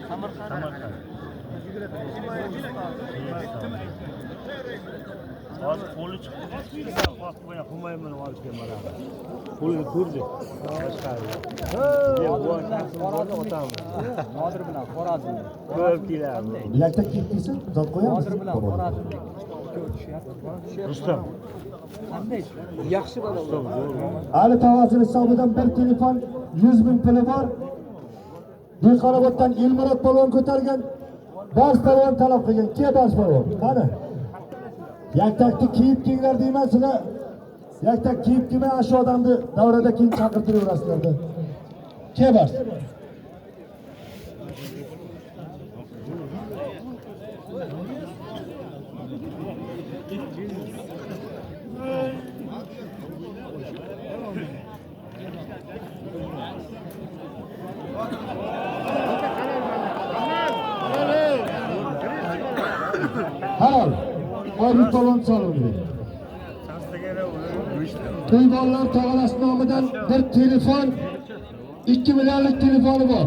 Samarqand. Hozir qo'li chiqdi. Humayun olishga boradi. Qo'lini ko'rdi. Nodir bilan Xorazm. Ko'p keladi. Yaktak kiyib kelsin, zot qo'yamiz. Nodir bilan Xorazmning ikkovi tushyapti. Rustam. Qanday? Yaxshi bola. Ali tog'asini hisobidan bir telefon 100 ming puli bor. Dehqonoboddan Elmurod polvon ko'targan. Bars polvon talab qilgan. Ke Bars polvon? Qani? Yaktakni kiyib kelinglar deyman, sizlar yaktak kiyib kelmay ana shu odamni davrada keyin chaqirtiraverasizlarda. Ke Bars? Halol. Oybek polvon solindi. Quybonlar tog'alasi nomidan bir telefon, 2 millionlik telefoni bor.